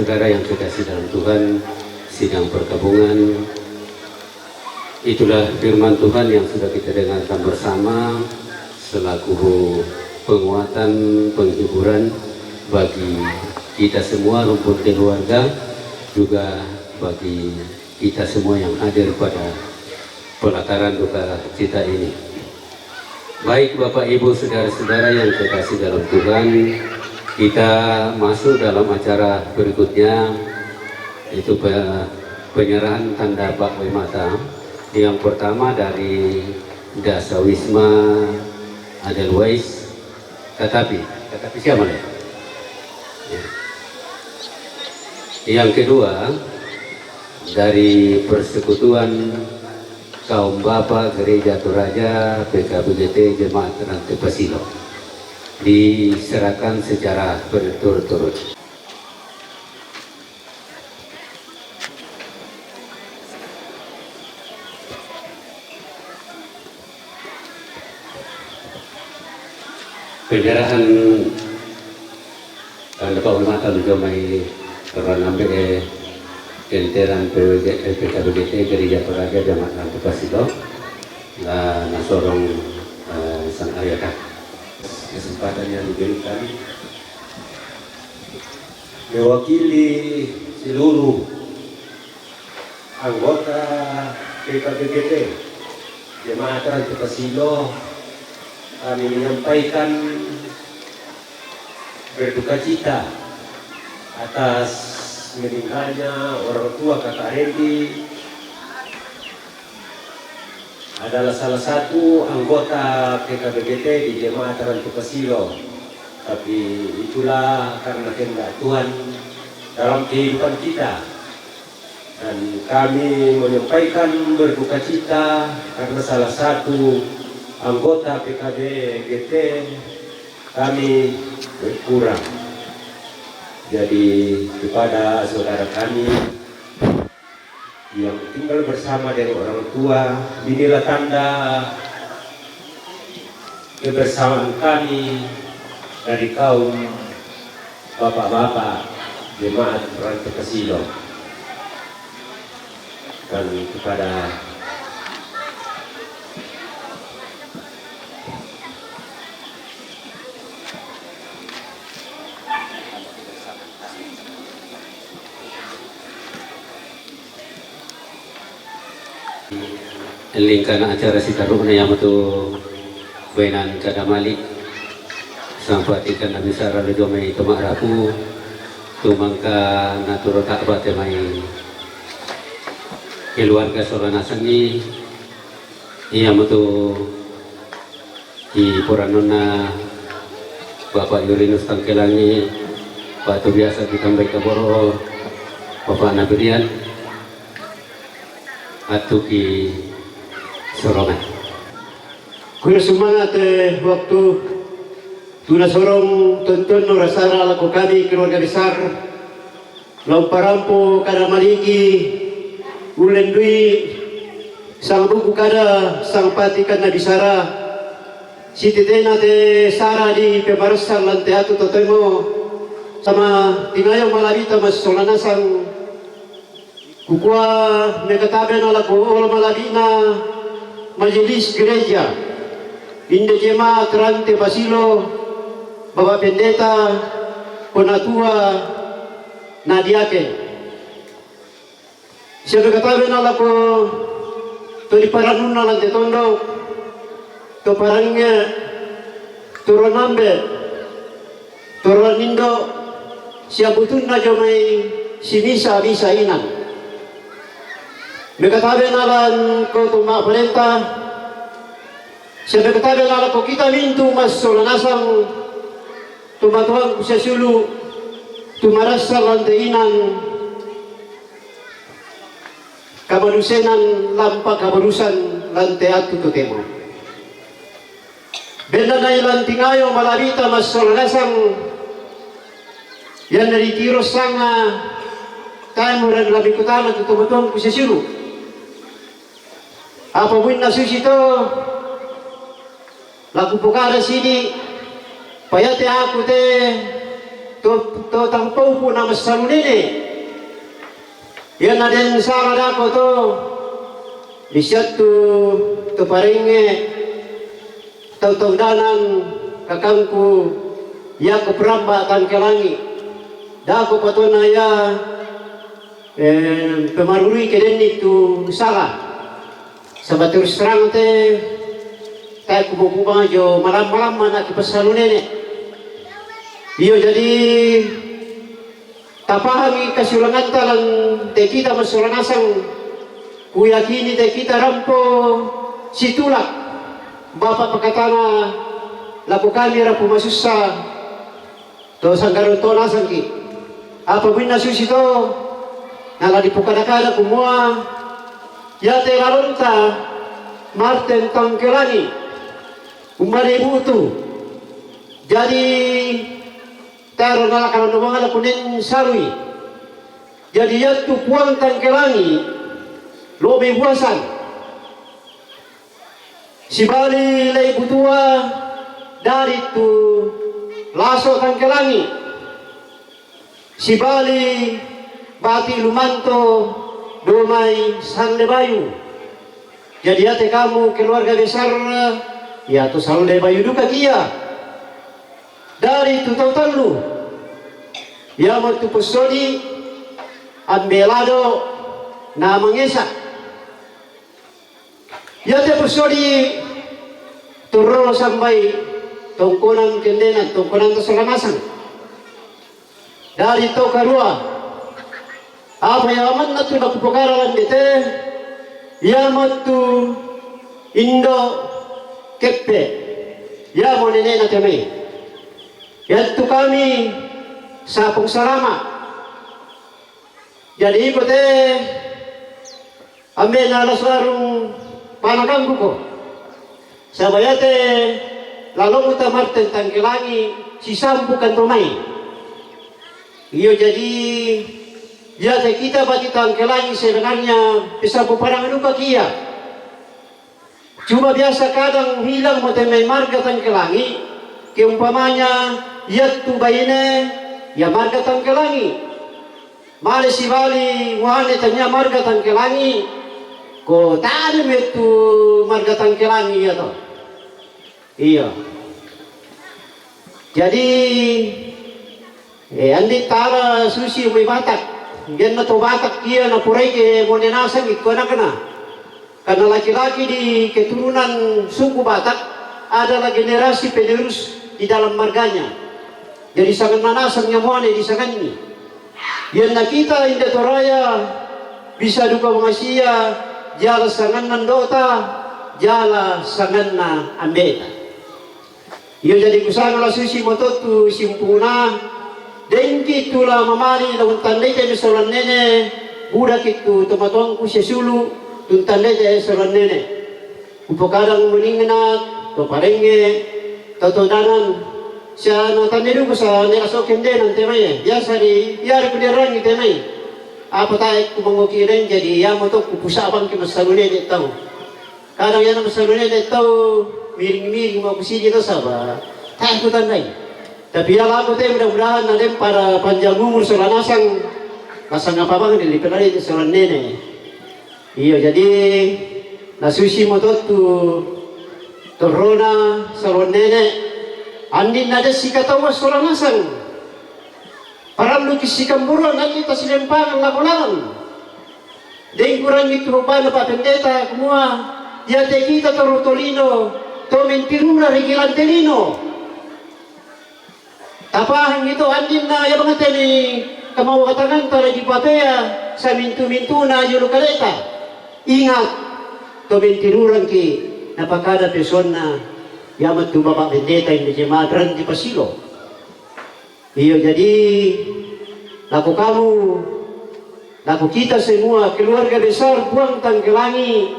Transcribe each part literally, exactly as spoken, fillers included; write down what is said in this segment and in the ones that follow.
Saudara yang kekasih dalam Tuhan, sidang perkabungan, itulah firman Tuhan yang sudah kita dengarkan bersama selaku penguatan, penghiburan bagi kita semua rumpun keluarga, juga bagi kita semua yang hadir pada pelataran duka cita ini. Baik Bapak Ibu saudara-saudara yang kekasih dalam Tuhan, kita masuk dalam acara berikutnya, yaitu pe-, penyerahan tanda bak wemata. Yang pertama dari Dasawisma Edelweiss, tetapi, tetapi siapa nih? Ya. Yang kedua dari Persekutuan Kaum Bapa Gereja Toraja P K B G T Jemaat Rante Pasilo, diserahkan secara berturut-turut. Penyerahan tanda bak wemata lujo mai keperluan ambe, eh, kenteran P W G, eh, P K B G T Gereja Toraja Jemaat Rante Pasilo, la nasorong, eh, sang ayah. Kesempatan yang diberikan mewakili seluruh anggota P K B G T Jemaat Rante Pasilo, kami menyampaikan berduka cita atas meninggalnya orang tua Kakak Randy, adalah salah satu anggota P K B G T di Jemaat Rante Pasilo. Tapi itulah karena kehendak Tuhan dalam kehidupan kita. Dan kami menyampaikan berduka cita karena salah satu anggota P K B G T kami berkurang. Jadi kepada saudara kami yang tinggal bersama dengan orang tua, inilah tanda kebersamaan kami dari kaum bapak-bapak jemaat Rante Kasilo. Dan kepada Lingkana acara si tarukna yamatu baenan kada malik. Sampatikan na bisara lujo mai tu ma'rapu, tu mangka na turo ta'bate mai keluarga sola nasangi, yamatu i poranonna Bapak Yurinus Tangkelangi, batu biasa ditambai kaboro, Bapak Nabrian, atuki sorongan. Kuira sumangat, eh, waktu tuna sorong tonton no rasara lako kami keluarga besar Lau parampo kada maliki, ullen dui, sang buku kada, sang pati kan na bisara, sititena te sara di pemarassan lan te atu totemo, sama tingayo malabita massola nasang, kukua mekatabe na lako olo malabina majelis gereja, inde jemaat Rante Pasilo, Bapak Pendeta, penatua, na diake. Sia mekatabe na lako to diparanunna lan te tondok, to parange, to ronambe, to ronindo, sia butunna jo mai simisa-misa inang. Mekatabe na lan ko to ma'parenta, Sia mekatabe na lako kita mintu massola nasang, tu matuangku sia siulu, tu marassan lan te inang, kamanusenan lampa kamanusan lan te atu totemo. Benda nai lan tingayo malabita massola nasang, ianna ditiro sanga tae muran lami kutana tu to matuangku sia siulu. Apa muinna susi to, la kupokada sidi, paiate aku te to, to tampoupu na massalu nene. Ia na den sala dako to, misiattu to parengnge, tau-tau danan kakangku, ia ko peramba tangkelangi. Dako patona ia, eh, pemarurui ke denni tu sala. Saba terus terang te, tae ku mau kubang jo malam-malam mana ki passalu nene. Iyo, jadi tapahangi kasiulanganta lan te kita massola nasang, kuyakini te kita rampo situlak, bapa pakatana lako kami rampo masussa, to sanggaru to nasangki. Apa minna susi to, na la dipukada-kada kumua, ia te lalonta Marten Tangkelangi, umane butu. Jadi, taro nala kana no mangala kunen sarui. Jadi, ia tu Puang Tangkelangi, lo me buasan. Sibali lei butua dari tu Laso Tangkelangi. Sibali bati lumanto domai Sanlebayu. Jadi ia te kamu keluarga besar, ia tu Sanlebayu duka kia. Dari tu tau tallu. Ia mo tu Possodi, Ambelado, na mangesa. Ia te Possodi torro sambai tongkonan kendenan, tongkonan to salamasang. Dari to karua. Apa ia amanna tu nakupokara lan dete, ia mo tu Indo Keppe, ia mo nenena te mai. Ia tu kami sapung salama. Jadi iko te Ambe na la suarung panakangku ko. Saba ia te lalomu ta Marten Tangkelangi sisambukan to mai. Iyo, jadi ia te kita bati Tangkelangi sebenarnya pesambu parang duka kia. Cuma biasa kadang hilang mo te mai marga Tangkelangi, keumpamanya ia tu baine, ia marga Tangkelangi. Male sibali muane tania marga Tangkelangi, ko tane me tu marga Tangkelangi ia to. Iyo. Jadi, eh, andi tala susi mai Batak. Genna to Batak ia na porai ke mone nasang iko anakna. Karena laki-laki di keturunan suku Batak adalah generasi penerus di dalam marganya. Jadi sanganna nasang ia muane di sanganni. Ianna kita inde Toraya bisa duka mangasia jala sanganna ndota, jala sanganna ambeta. Iyo, jadi kusanga la susi mo to tu simpuna, dengki tu la mamali la untandai te mai solan nene, budaki tu tomatoangku sesulu, tu untandai te solan nene. Kupokadang muninna to parengnge, to todanan, sia na tande duka sa nela soken de nante mai, biasa di, biar ku dirangi te mai. Apa tae ku mangoki deng, jadi ia mo to kupusabang ke masalune de tau. Kadang ia na masalune de tau miring-miring mau kusidi to saba. Tae ku tandai. Tapi ia lako te mudah-mudahan na dem pada panjang umur sola nasang. Nasang apa bang di lipelari sola nene. Iyo, jadi na susi mo to tu torrona sola nene. Andin na de sikatawa sola nasang. Paralluki sikamburuan andi tasilempangan lako lalan. Deng kurangi tu hobana Pak Pendeta kumua, ia te kita toro tolino, to mentirura ri gilan telino. Tapahangi to andinna ia bangteni kamauatanganta la dipapea samintu-mintuna jolo kaleta. Ingat, to mentirurangki napakada pesoanna ia matu Bapak Pendeta inde jemaat ranti pasilo. Iyo, jadi lako kamu, lako kita semua keluarga besar Puang Tangkelangi,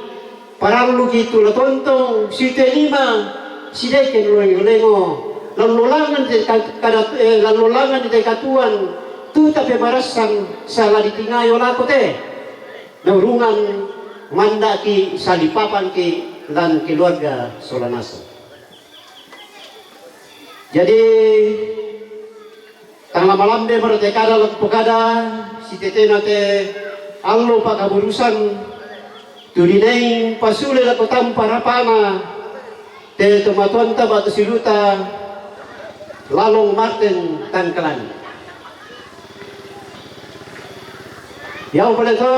paralluki tu la tontong, sitenima, sideke lengo-lengo, lallolangan te ka-, kada, eh, lallolangan te katuan, tu tapemarassang sala ditingayo lako te. Naurungan mandaki salipapangki lan keluarga sola nasang. Jadi, Tang la malambe marate kada lako pakada, sitetena te allo pakaburusan, tu dineng pasule lako tampa rapana, te tomatuanta batu siluta, Lalong Martin Tangkalangi. Yang pole to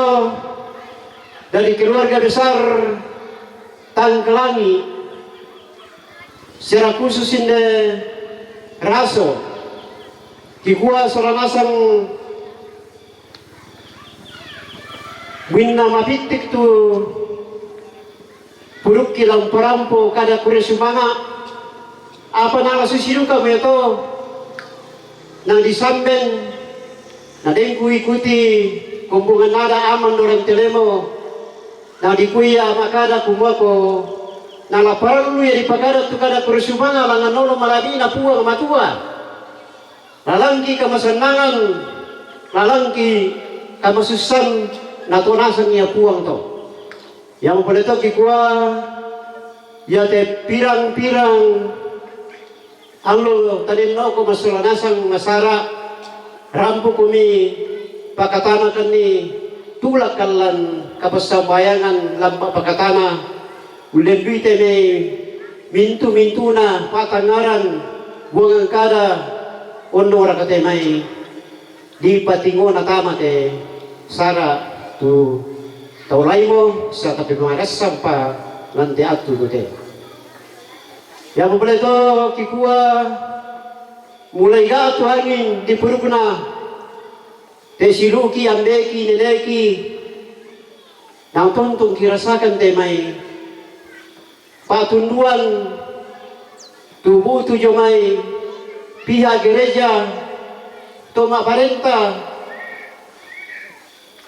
dari keluarga besar Tangkalangi, secara khusus inde raso, kikua sola nasang winna mapittik tu purukki la umparampo kada kure sumanga, apa nala susi duka meto, nang disamben, na deng kuikuti kombongan ada aman doran telemo, na dikuia makada kumuako, nala parallu ia dipakada tu kada kure sumanga langan olo malabina Puang Matua. Lalangki kamasannangan, lalangki kamasussan, na to nasang ia Puang to. Yang pole to kikua, ia te pirang-pirang allo tadennoko massola nasang masara, rampu kumi pakatanakanni tulak kallan kapassambayangan lampa pakatana, ullendui te mai mintu-mintuna patangaran buangan kada, onnoraka te mai dipatingona tama te sara tu tau laimo, satape marassampa lan te attu tu te. Ia mupale to kikua, mulai gatu angin di purukna te siluki, ambeki, neneki, nang tontong kirasakan te mai patunduan tu butu jo mai pihak gereja, to maparenta,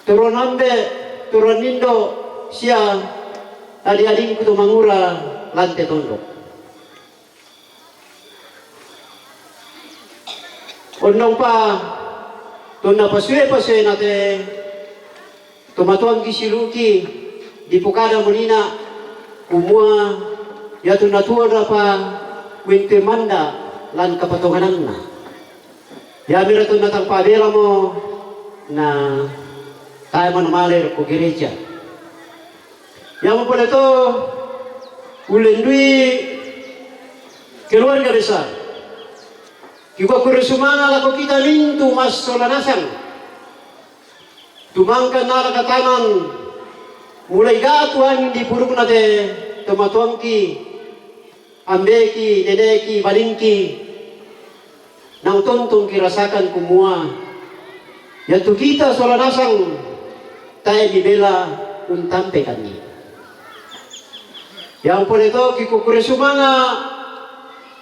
to ronambe, to ronindo, sia adi-adingku to mangura lan te tondok. Onnongpa tonna pasue-pasue na te tomatuangki siluki, dipokada monina kumua, ia tonna tuo rapa wintu manda lan kapatongananna. Ia mira tonna tang pabelamo na tae mana male ko gereja. Ia mupale to ullendui keluarga besar. Kikua kure sumanga lako kita mintu massola nasang. Tumangka nala katanan mulai gatu angin di purukna te tomatuangki, ambeki, neneki, balingki, nang tontong kirasakan kumua, ia tu kita sola nasang tae mibela untampekanni. Ia pole to kikua kure sumanga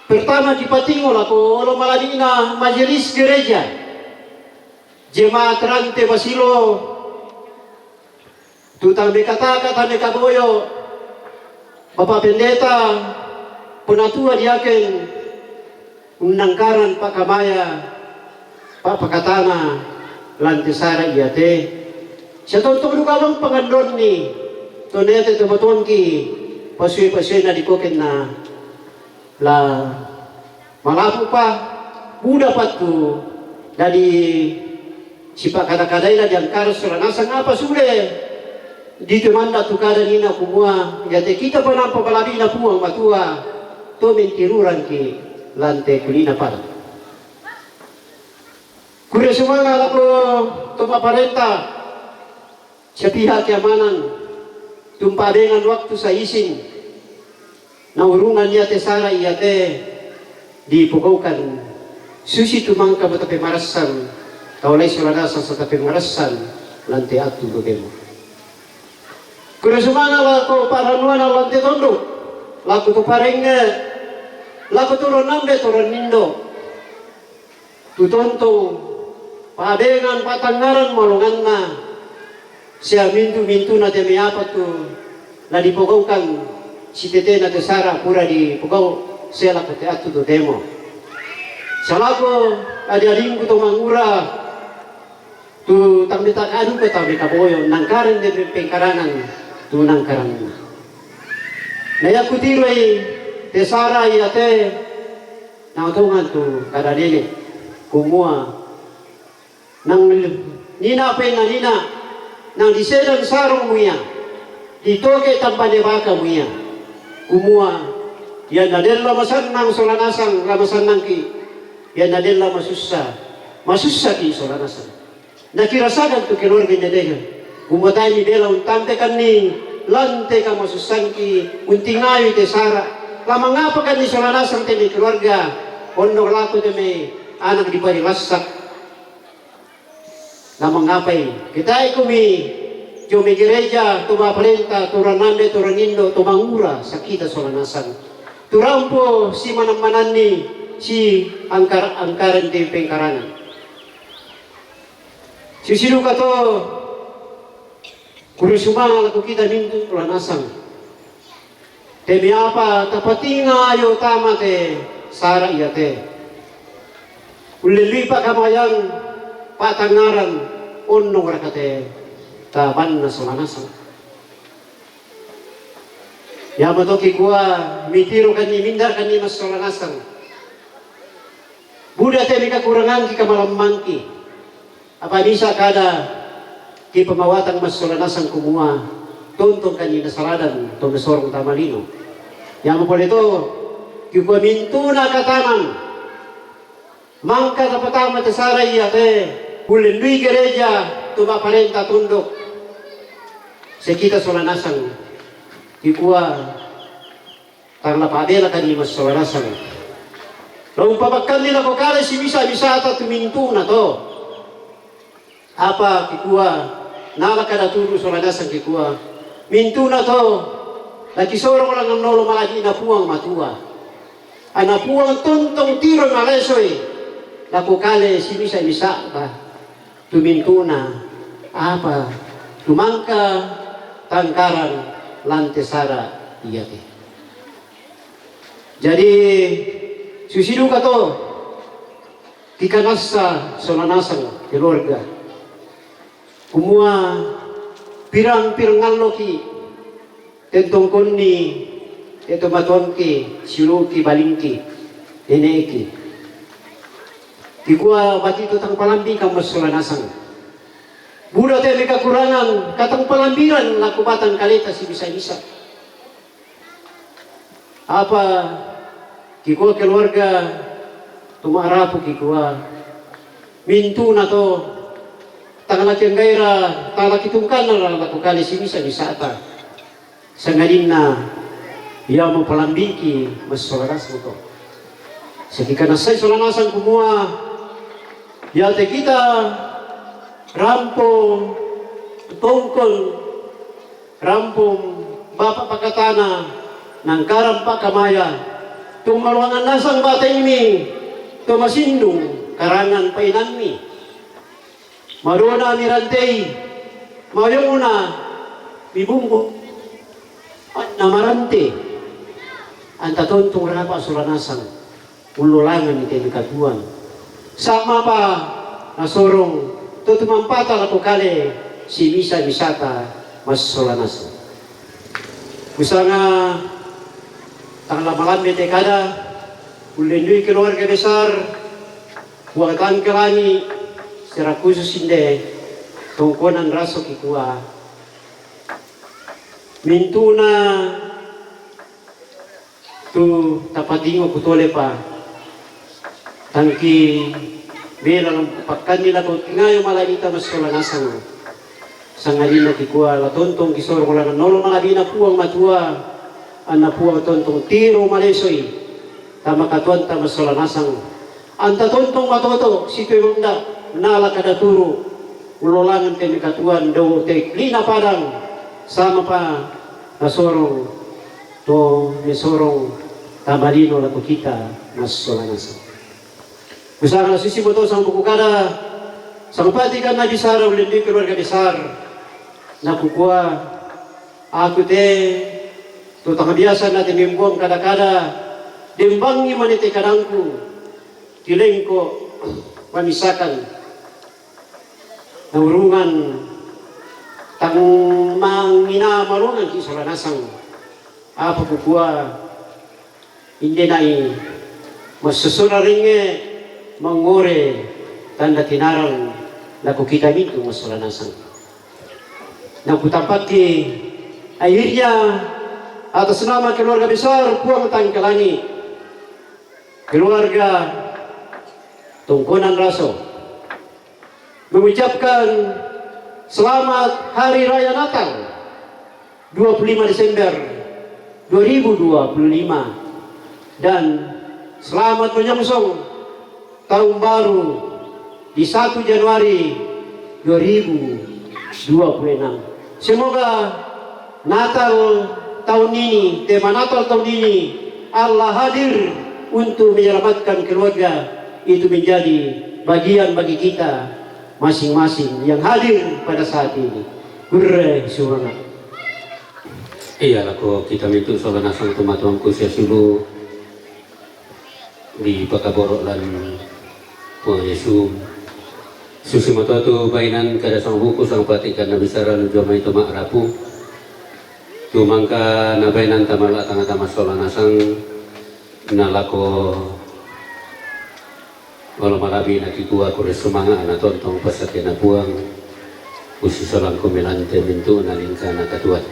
pertama kipatingo lako olo malabina majelis gereja, jemaat rante Basilo, tu tang mekataka tang mekaboyo, Bapak Pendeta, penatua diaken, unnangkaran pakamaya, papakatana lan te sara ia te. Sia tontong duka bang pangandonni, tone te tomatuangki, pasue-pasuena dikoken na la malapupa, buda pattu, dadi sipakada-kadaina diangkara sola nasang apa sule ditemanda tu kada nina kumua, ia te kita panampa malabina Puang Matua, to mentirurangki lan te kunina pada. Kure sumanga lako to maparenta, sia pihak keamanan, tumpadengan waktu saisin, naurungan ia te sara ia te dipogaukan, susi tumangka mata pemarassan, tau lai sola nasang sata pemarassan, lan te attu tu temo. Kure sumanga lako paranuana lan te tondok, lako to parengnge, lako to ronambe to ronindo. Tu tontong pabengan patangaran malonganna, sia mintu-mintuna te mai apa tu la dipogaukan sitetena te sara pura dipogau, sia lako te attu tu temo. Sia lako adi-adingku to mangura, tu tang meta kadu ko tang meta boyo, nangkaran de pengkarangan tu nangkaranna. Na ia kutiroi te sara ia te, nang tongan tu kada nene, kumua, Nang nina penna nina, nang disedan sarungmu ia, ditoke tambane bakamu ia. Kumua, ia nadella masannang sola nasang la masannangki, ia nadella masussa, masussaki sola nasang. Nakirasakan tu keluarga nyadegan. Kumua tae mibela untampekanni lante kamasussanki, untingayu te sara. La mangapakanni sola nasang te mai keluarga, onno lako te mai anak diparilassak. Na mangapai? Kitaekumi, to mai gereja, to mapparenta, to ranambe, to rangindo, to mangura, sakita sola nasang. Tu rampo si manang-mananni, si angkar-, angkaran te pengkarangan. Sisiduka to, kuri sumanga lako kita mintu sola nasang. Te mai apa tapatinga ayo tama te sara iate. Ulle lipa kamayang patangaran onnong rakate tabanna sola nasang. Ia matoki kua mitirokanni mindarkanni massola nasang. Buda te mai kakurangangki kamalammangki. Apa misa kada kipamawatang massola nasang kumua, tontongkanni nasaladan to mesorong tamalino. Ia mapole to, kikua mintuna kataman. Mangka tapatama te sara iate, ullendui gereja, to mapparenta tondok. Sakita sola nasang, kikua tang la pabela kani massola nasang. La umpabakkanni lako kale simisa-misata tu mintuna to. Apa kikua, nala kada turu sola nasang kikua. Mintuna to, la kisorong langan nolo malagi na Puang Matua. Ana Puang tontong tiro malesoi, lako kale simisa-misata. Tu mintuna, apa, tu mangka tangkaran lante sara iate. Jadi, susiduka to, kikanassa sola nasang keluarga. Kumua pirang-pirang alloki, tentongkonni, te tomatoangki, siuluki, balingki, neneki. Kikua batito tang palambika massola nasang. Buda te mai kakurangan, katang palambiran lako batang kaleta simisa-misa. Apa kikua keluarga, tu marapu kikua. Mintuna to, tang laki anggaira, tang laki tungkanna lako kale simisa-misata. Sangadinna, ia mupalambiki massola nasang to. Sakikanassai sola nasang kumua, iate kita rampo tongkon, rampo bapa pakatana, nangkaran pakamaya, tu maluangan nasang batengmi, tu masindung karangan painanmi. Madona mirantei, mayona mibumbu, na marante, anta tontong rapa sola nasang, ullolangan ni te mai katuoan. Sama pa nasorong, to tumampata lako kale, simisa-misata, massola nasang. Kusanga, tang lama-lama te kada, ullendui keluarga besar, Puang tangke langi, secara khusus inde tongkonan raso kikua. Mintuna tu tapatingo kutole pa. Tangki bela lam pakkanni lako tingayo malai ita massola nasang. Sangadinna kikua la tontong kisorong langan nolo malabina Puang Matua, anna Puang tontong tiro malesoi, tama katuoanta massola nasang. Anta tontong matoto, situe munda, nala kada turu, ullolangan te mai katuoan dou te lina padang, sama pa nasorong, to mesorong, tamalino lako kita, massola nasang. Kusanga susi moto sang buku kada, sang pati kan na bisara ullendui keluarga besar. Nakukua, aku te, to tang biasa na te membuang kada-kada, dembangi mane te kadangku, kilengko, mamisakan. Naurungan, tang mangina malongan ki sola nasang. Apa kukua, Inde nai, massosona ringnge mangngore tanda tinarang Lako kita mintu masola nasang. Na kutampaki akhirnya atas nama keluarga besar Puang Tangkalangi, keluarga Tongkonan Raso, mengucapkan selamat Hari Raya Natal dua puluh lima Desember dua ribu dua puluh lima dan selamat menyongsong tahun baru di satu Januari dua ribu dua puluh enam. Semoga Natal tahun ini, tema Natal tahun ini, Allah hadir untuk menyelamatkan keluarga itu menjadi bagian bagi kita masing-masing yang hadir pada saat ini. Gure sumanga. Iya, lako kita mintu sola nasang tu matuangku sia sulu di pakaboro lan Puang Yesu. Susi matotu bainan kada sang buku sang pati kana bisara lu jomai tu mak rapu. Tu mangka na bainan tamala tanga tama sola nasang na lako Walau malabi na kikua kure sumanga na tontong pasake na Puang, usi solang kumilante mintu na lingka na katuan.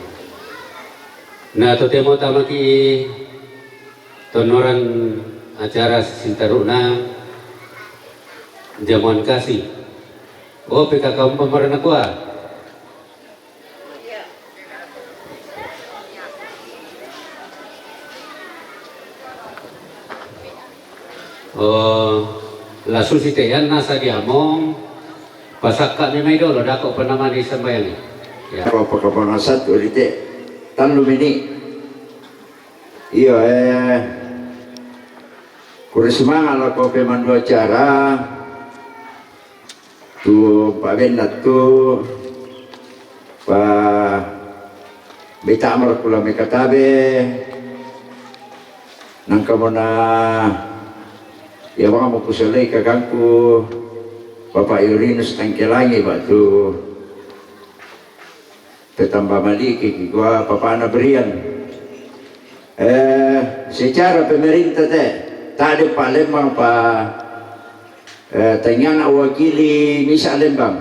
Na totemo tamaki tonoran acara sintaruna jamuan kasi. O P K K umpama rana kua. Oh, la susi te yan nasa diamong, pasakka memai dolo dako penamani sambayang. Ya. Apa pakapangasat ulite tanlu mini. Iyo, eh, kuri sumanga lako pemandu acara. Tu pabenna tu pa beta amar kula mekatabe nangkamona ya bang mo kusalai kagangku Bapak Yorinus Tangkelangi batu. Tetamba maliki kikua papana berian. Eh, secara pemerintah te tadi Palembang pa eh, tanyana wakili misa Lembang.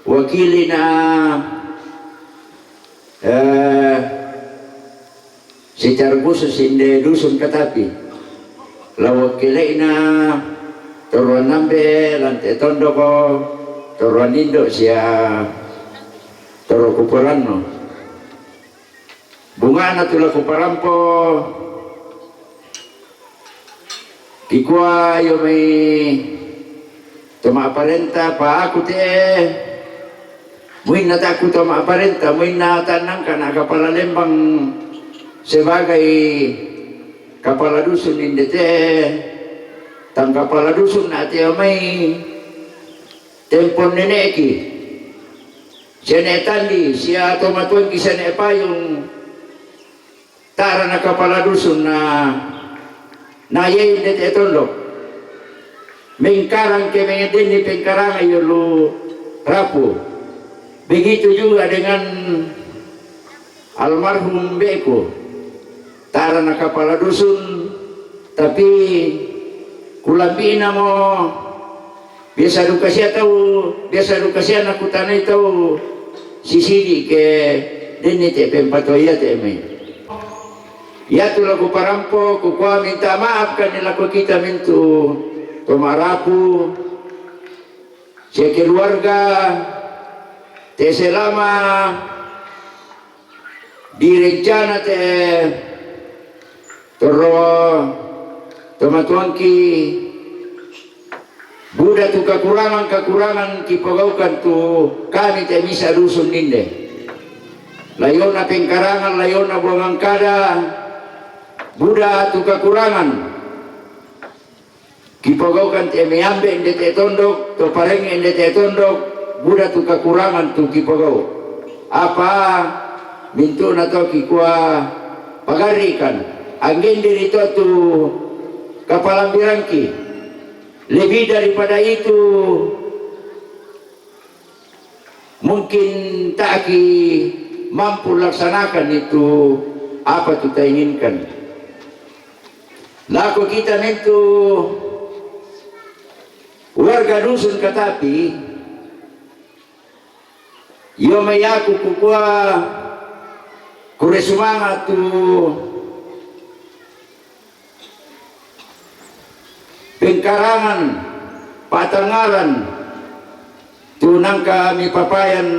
Wakili na eh, secara khusus inde dusun katapi. La wakilina toruan nambe lante tondoko toruan indo sia toro kupuranno. Bungana tu lako parampo kikua yo mai toma parenta pa aku te muinna taku toma parenta muinna tanang kana kapala Lembang sebagai kapala dusun inde te tang kapala dusun na te mai tempon neneki. Sene tandi sia tomatuan kisene payung tara na kapala dusun na na yei dete tondok. Mengkarang ke mengedenni pengkarang ayo lu rapu. Begitu juga dengan almarhum Beko. Tara na kapala dusun tapi kulambina mo. Biasa duka sia tau biasa duka sia nakutanai tau sisidi ke denni te pempatoia te mai. Yatu lako parampo kukua minta maaf kani lako kita mintu tomarapu sia keluarga te selama di rencana te torro tomatuangki buda tu kakurangan-kakurangan kipogaukan tu kami te misa dusun ninde. Layona pengkarangan, layona buangan kada, buda tu kakurangan. Kipogaukan te meambe ende te tondok, to pareng ende te tondok, buda tu kakurangan tu kipogau. Apa mintuna to kikua pagarikan, anggendiri to tu kapalambirangki. Lebih daripada itu, mungkin taki mampu laksanakan itu apa tu tainginkan. Lako kita mentu warga dusun katapi Iyo mai aku kukua, kure sumanga' tu pengkarangan, patangaran, tu nangka mipapayan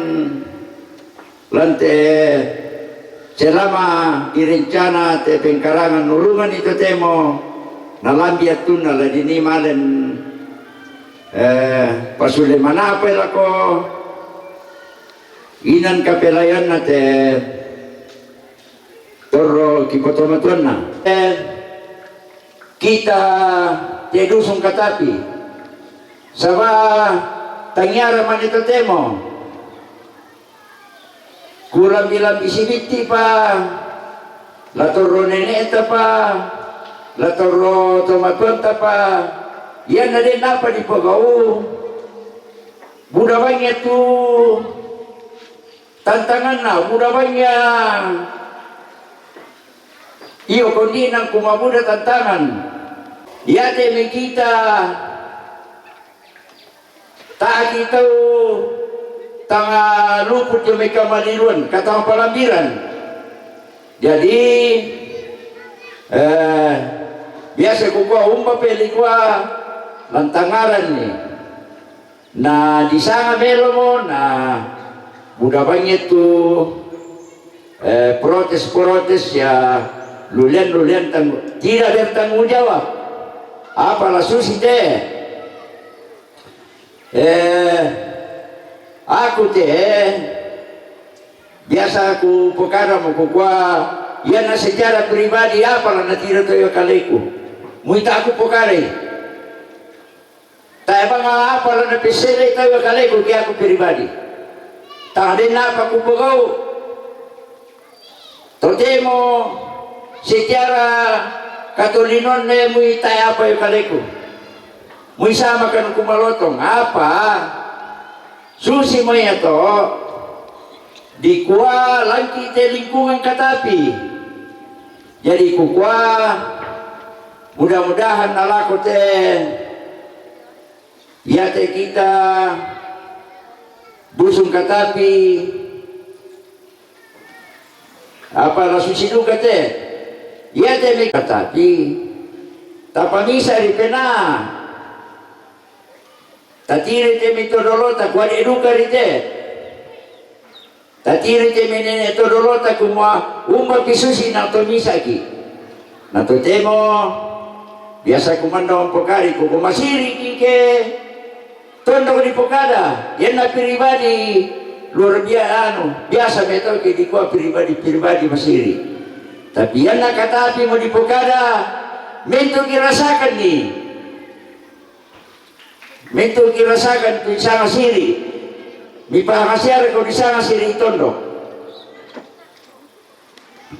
lan te selama direncana te pengkarangan nurungan i totemo, na lambi attunna la dini malen, eh, pasule manapai lako inan kapelayanna te torro kipotomatuanna. Eh, kita te Dusun Katapi, saba' tangiara mane totemo. Kulambi-lambi sibitti pa, la torro nene'ta pa, la torro tomatuanta pa, ianna den apa dipogau, buda bangi tu tantanganna, buda bangi. Iyo, kondi'na kumabuda tantangan. Iate mi kita ta'aki tau tanga luput dio mai kamaliluan, katama palambiran. Jadi, eh, biasa kukua umba peli kua lantangaran ni. Na disanga melomo, na buda bangi tu, eh, protes-protes ya, lulean-lulean tang-, tidak bertanggung jawab. Apa la susi te? Eh, aku te, biasa aku pokara mo kukua, ianna secara pribadi apa la natiro to io kaleku. Muita aku pokara i. Tae banga apa la napesse'e tau kaleku ki aku pribadi. Tae denna apa kupogau. Totemo secara katolinoanna mui tae apa io kaleku. Mui sama kan kumalotong. Apa? Susi mo ia to. Dikua langki te lingkungan Katapi. Jadi kukua, mudah-mudahan nalako te, iate kita Dusun Katapi, apa la susi duka te, iate mi Katapi, tapamisa ri pena, tatiri te mi to dolota, kuade duka ri te. Tatiri te mi nene to dolota kumua, umba pi susi na to misaki. Na totemo, biasa kumanda mpokari, kuko masiri ki ke tondok dipokada, ianna pribadi luar biasa anu, biasa metau ke dikua pribadi-pribadi masiri. Tapi ianna Katapi mo dipokada, mentu kirasakan ni. Mentu kirasakan tu disanga siri. Mipahangasiara ko disanga siri tondok.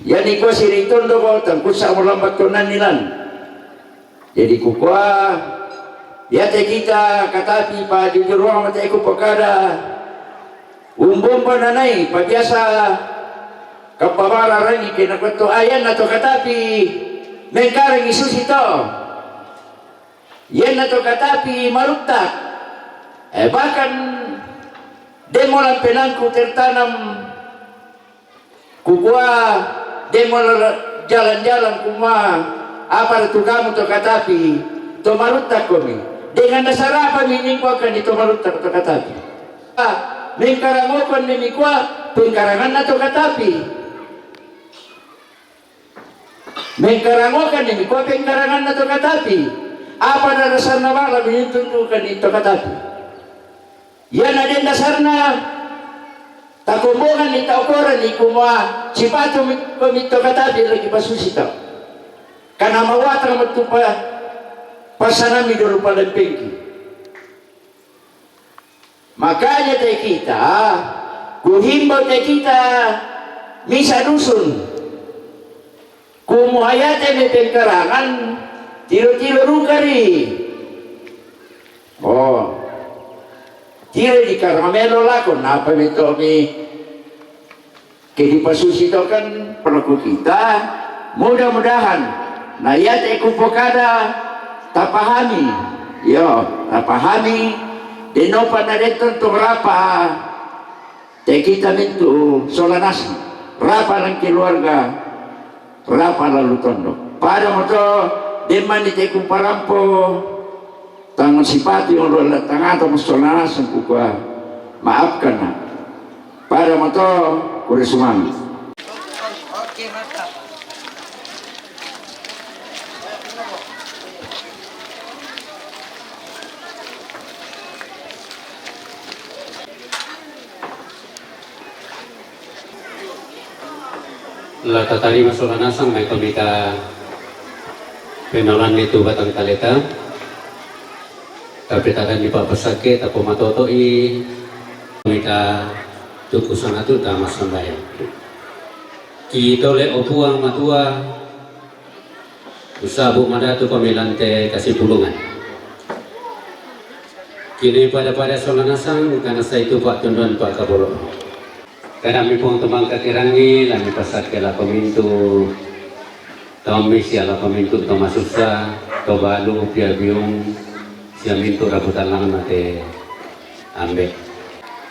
Iani kua siri tondok ko tangkusa mo lambat ko nanilan. Jadi kukua, iate kita Katapi pa jujur ruang mate ku pokada. Umbombo nanai, pa biasa kapabara rangi kena kutu ayan na to Katapi. Mengkarangi susi to. Ianna to Katapi maruttak. Eh, bahkan demo lampenangku tertanam, kukua demo jalan-jalan kumua, apa tu kamu to Katapi, to maruttak komi. Dengan dasar apa mi ningkuakan di to maruttak to Katapi? Ah, mengkarangokan ni mikua pengkaranganna to Katapi. Mengkarangokan ni kua pengkaranganna to Katapi. Apa na dasarna bala minuntundukan ni to Katapi. Iana den dasarna takombongan ni taukoran ni kumua sipatu mi, mi to Katapi lagi pasusi tau. Kana mawatang matupa pasanami dolu palempengki. Makanya te kita, kuhimbau te kita misa dusun. Kumua iate me pengkarangan, tilo-tilo dukari. Oh. Tilo di karamelo lako, napa me tomi Ke dipasusi to kan perlu kita, mudah-mudahan na iate kupokada tapahami, yo, tapahami, denopa na deton to rapa, Te kita mintu' sola nasang, rapa' lan keluarga, rapa' lan lu tondok. Pada mo to, demma ni te kuparampo tang sipati olo la tangato mo sola nasang kukua, maafkan na'. Pada mo to, kure sumanga'. La tatarima sola nasang mai tomita pennolanni tu batang kaleta. Tapi tadanni pa'pasakke, tapomatoto'i mita tuku sangatu ta massambayang. Kitole, o Puang Matua, Usa'bu madatu pamilante kasipulungan. Kini pada-pada sola nasang, kana sai tu pa'tunduan pa'kaboro'. Kadammi Puang tu mangka kirangi, la mipasakke lako mintu' tommi sia lako mintu' to masussa, to balu, piabiung, sia mintu' rapu tallang mate Ambe'.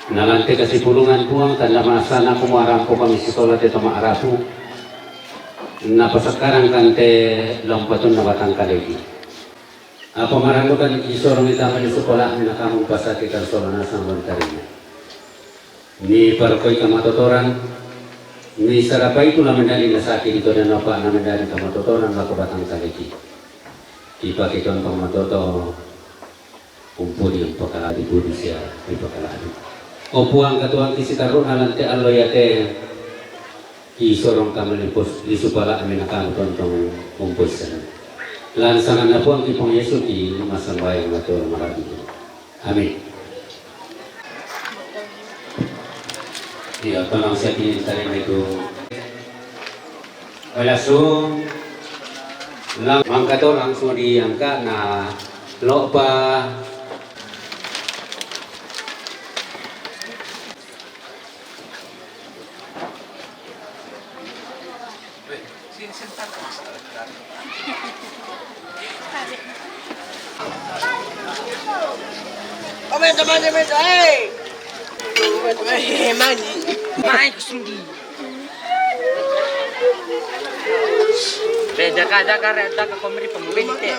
Na lan te kasipulungan Puang, tanda masana kumarampo kami sitola te to ma'rapu. Napasakkarang kan te lompatunna batang kaleki. Apa marannukan isorong itama di sekolah, minakamu pasaki kan sola nasang lontarina. Ni parokoi kamatotoran, ni sarapa itu na mendali nasaki di todan apa na mendali kamatotoran lako batang kaleki. Ipake tontong matoto. Umpudi umpakala'bi pudi sia ipakala'bi. O Puang, katuangki sitarru'na lan te allo iate, isorong kami lipus, lisu pala'mi nakami tontong umpuissan. Lan sanganna Puangki Puang Yesu ki massambayang matur mara'bi. Amin. Iya, tolong siapin tadi itu. Langsung, lang-, mangkato langsung diangkat, na lo'pa. Amin, amin, amin, hei. Hei, mani. Mai kusundi. Be, jaga, jaga, re, jaga, komri pembeli, te.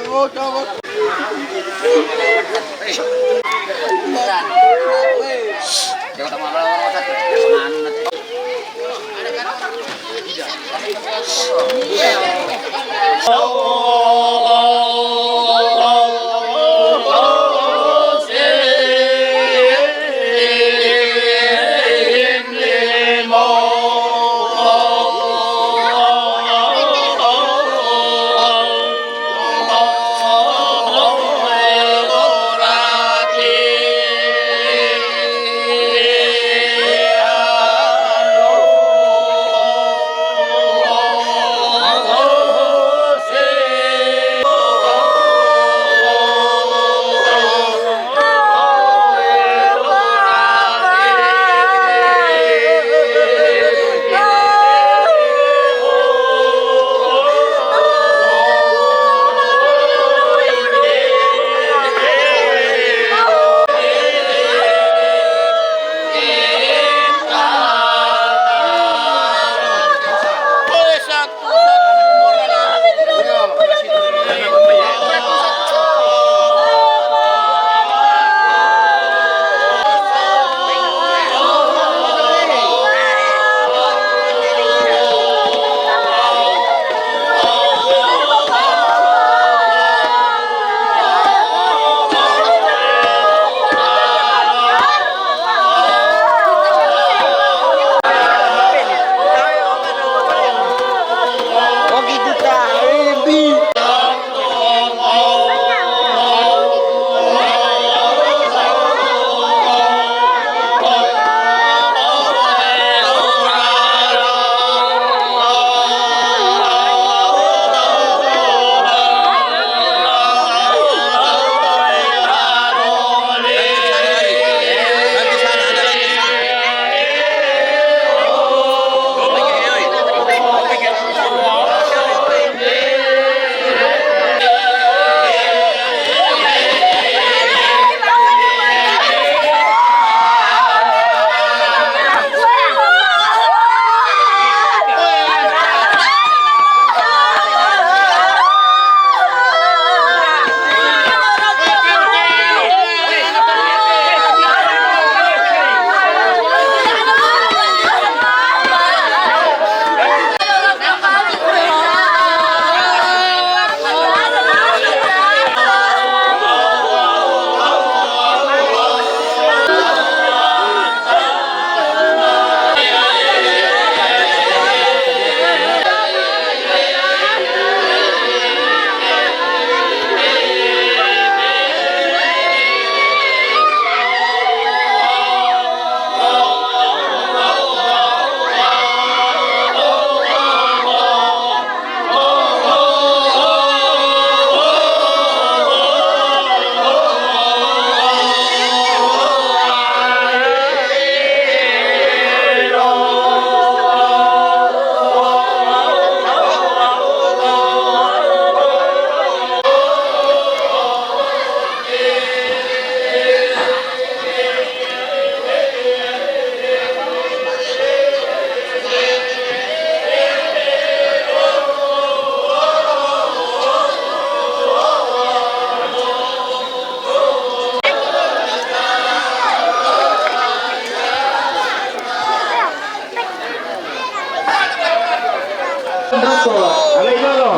Rokok, alai dolo.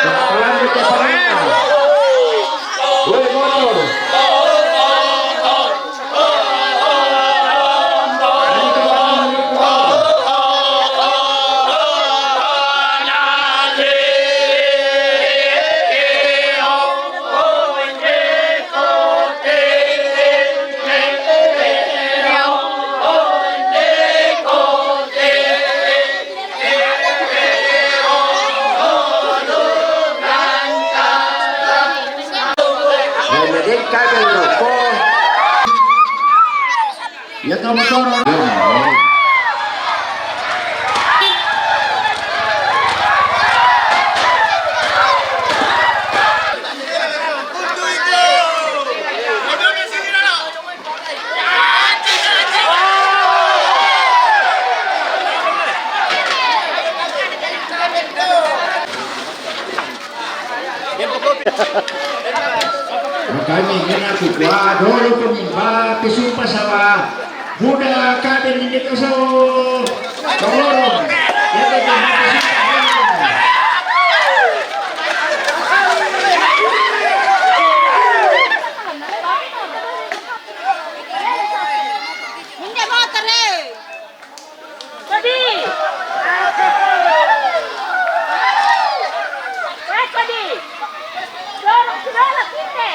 Palanjut ke Parangan. Woi, motor. Hai, medek kagak rokok. Ya, kamu turun. Makanya ini aku kuat dulu pemimpa, pesumpah sama Buda kader ini koso. Tolong. Ya, ya, ya, ya, ya. Minta motor, eh. Sedih. Eh, sedih. Dorong saudara sini.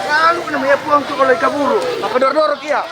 Lalu namanya puang tu kalau ikan buru, apa dorong-dorong kia?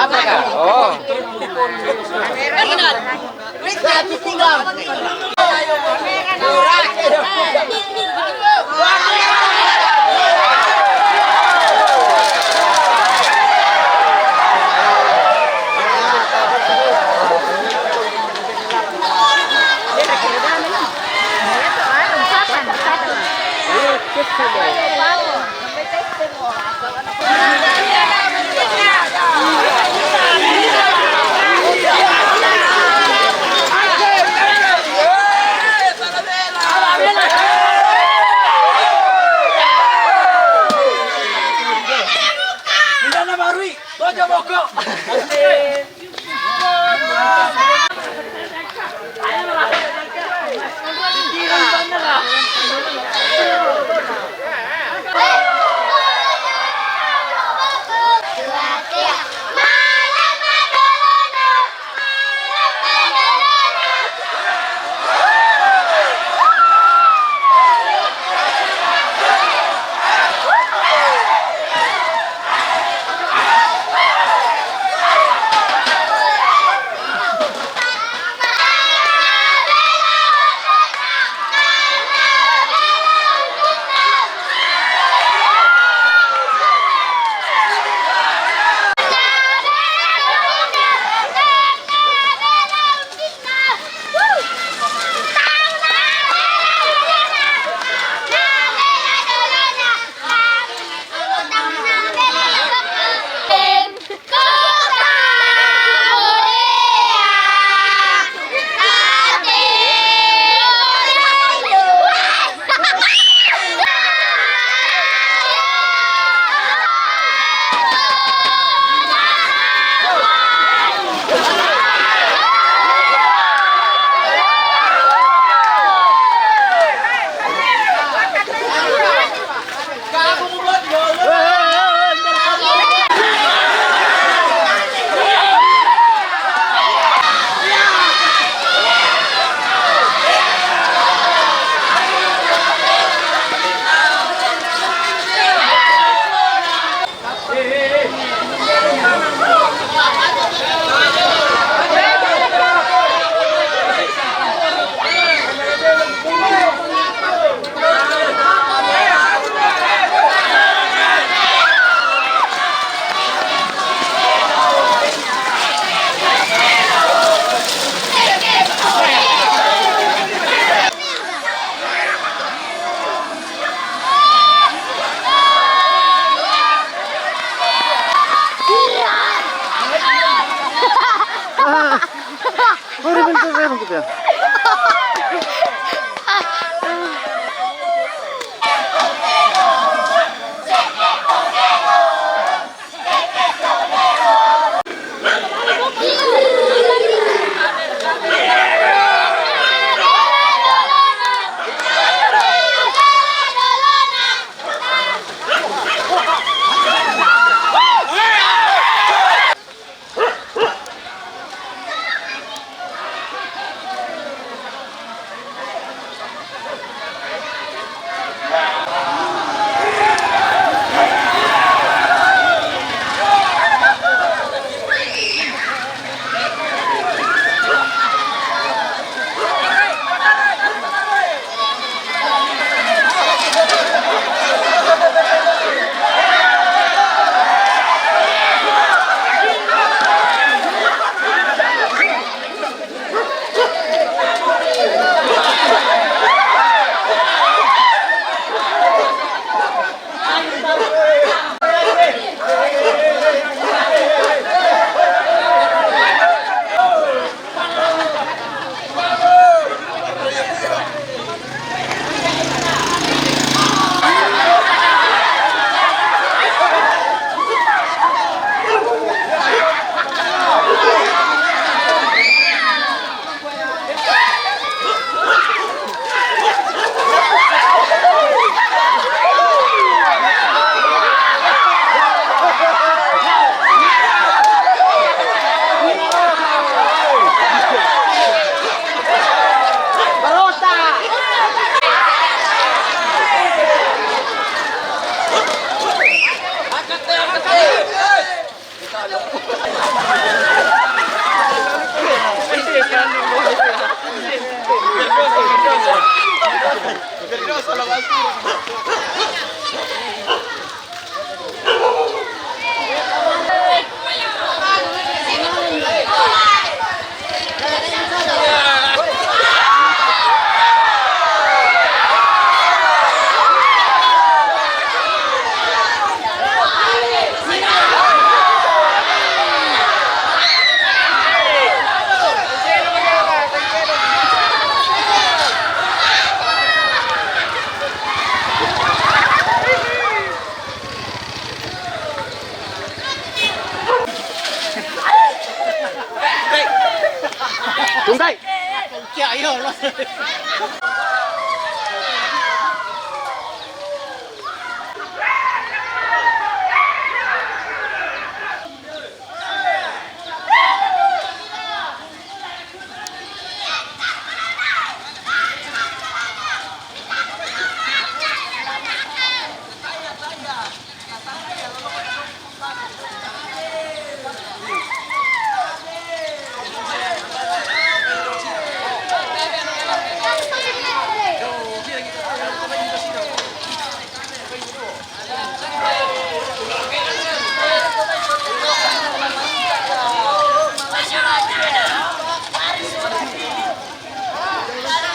Apa kah? Oh. Ora, ven, ven, ven, ven.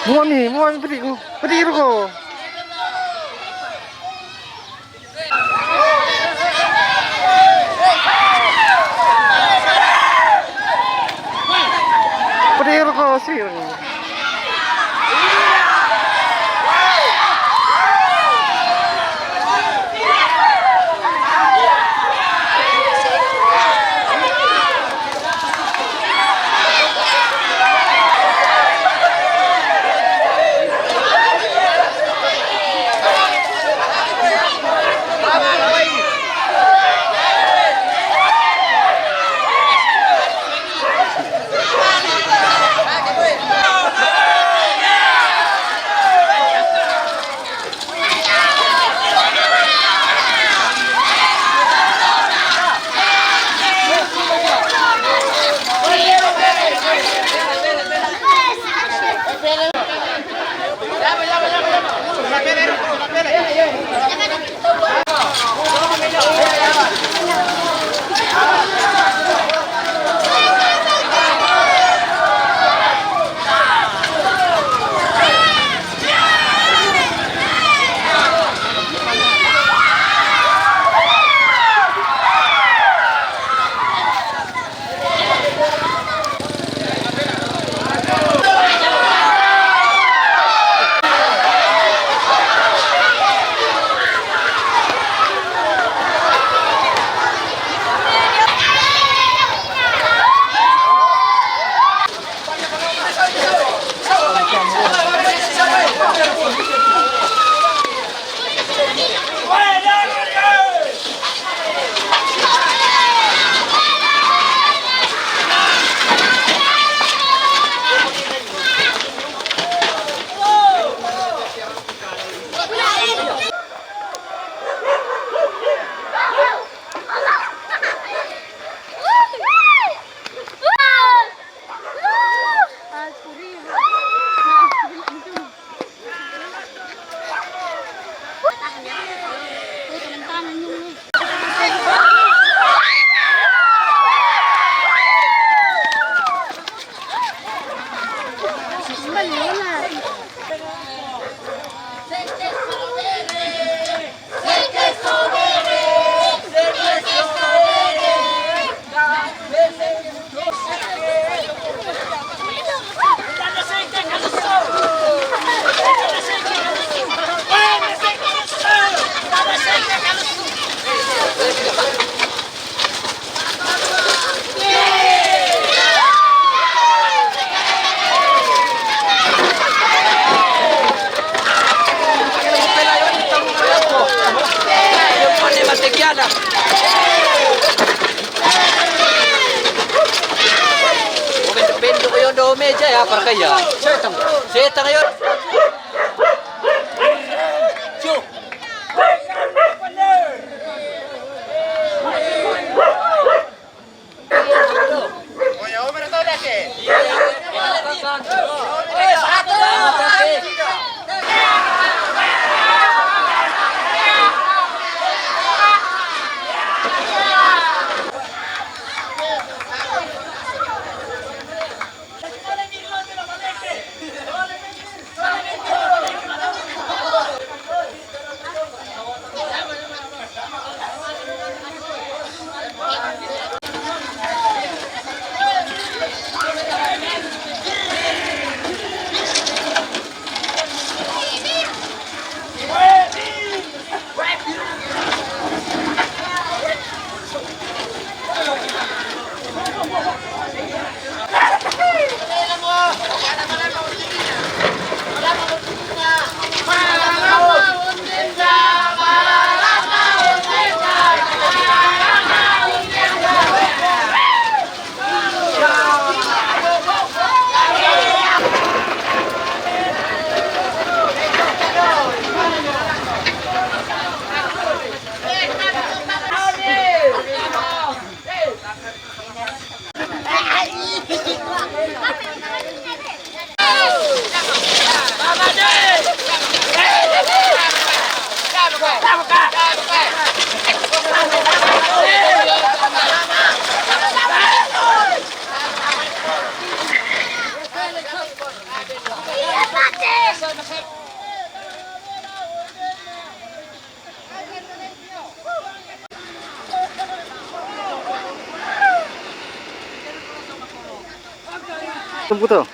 Mua mi, mua mi, pedi ko, pedi ko. Pedi ko si. Bendo ko yon do meja ya, para kaya. Setang. Setang yon. Komputer.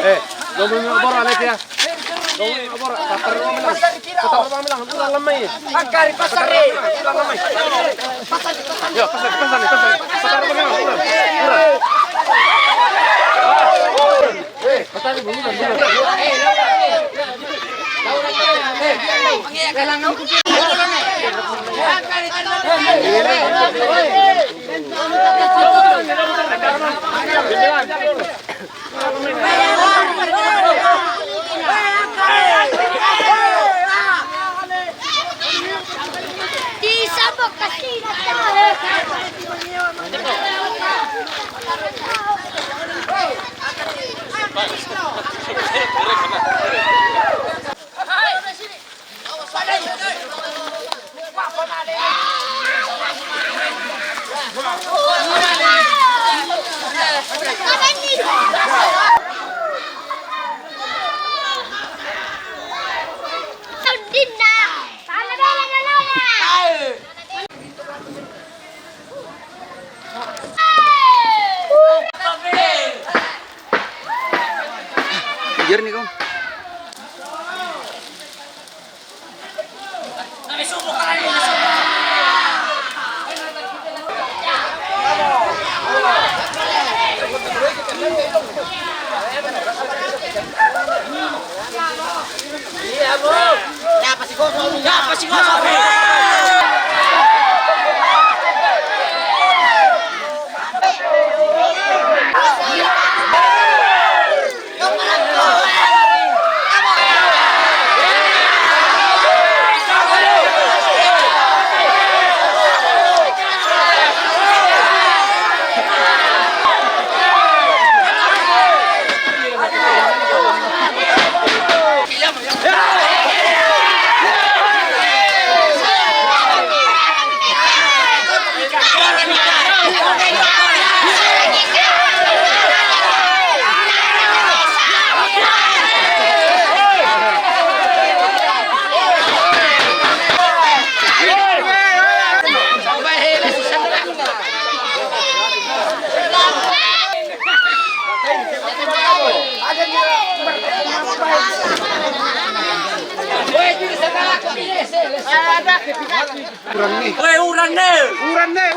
Eh, lo mo abora, Alexia. Lo mo abora, tatar mo lang. Tatar mo lang, ulang lamay. Agari, pasari. Ulang lamay. Yo, pasari, pasari, pasari. Tatar mo lang, ulang. Ulang. Jernih kau. Uran ni. Weh, uran ni. Uran ni.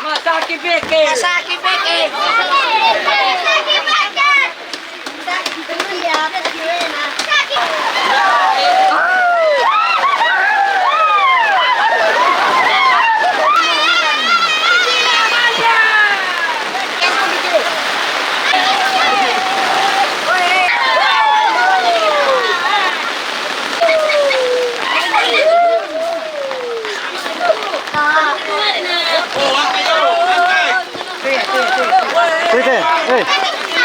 Masaki beke. Masaki beke. Tete, eh.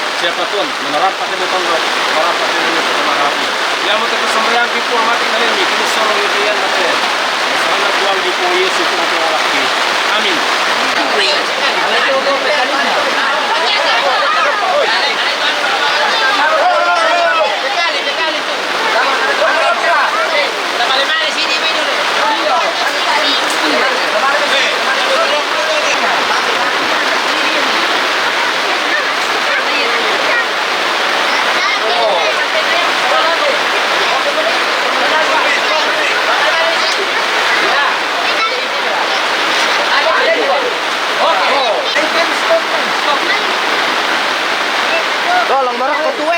Siapa Tuhan? Menarapa temu tondo, menarapa temu tondo marapi. Yang mau tetap sembahyang di pura mati kalian, di sini sorong di kalian mati. Sana Tuhan di pura Yesus itu mati orang lagi. Amin. Tolong, marah ketua.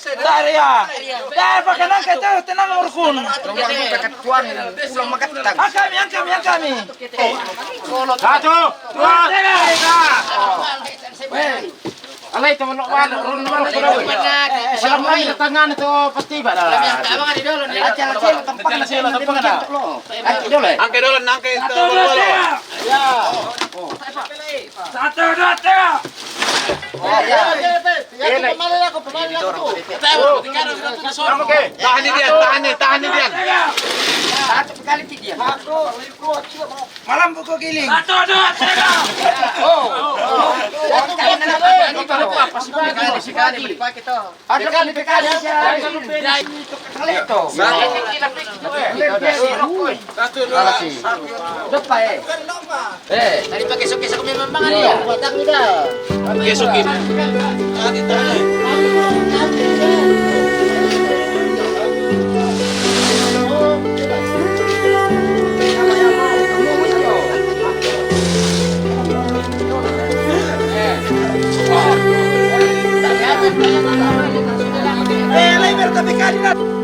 Dari ya. Dari pakai nangka itu, tenang urkun. Ulang makan tang. Angkami, angkami, angkami. Satu, dua, tiga. Alai tu, mana, mana, mana, mana. Salam lagi tangan tu pasti ba dah. Acel, acel, tempat. Acel, tempat dah. Acel dulu. Angke dulu, angke dulu. Ya. Satu, dua, tiga. Tahan ni dia, tahan ni, tahan ni dia. Malam buku giling. Satu, dua, tiga. Oh. Sekali, sekali, sekali. Ada kali, sekali. Sekali itu. Satu, dua. Depan, eh. Eh. Tadi pakai sukis aku memang mangan. Iya. Buat aku dah. Pakai sukis. Eh, lai bertapi kali, nak.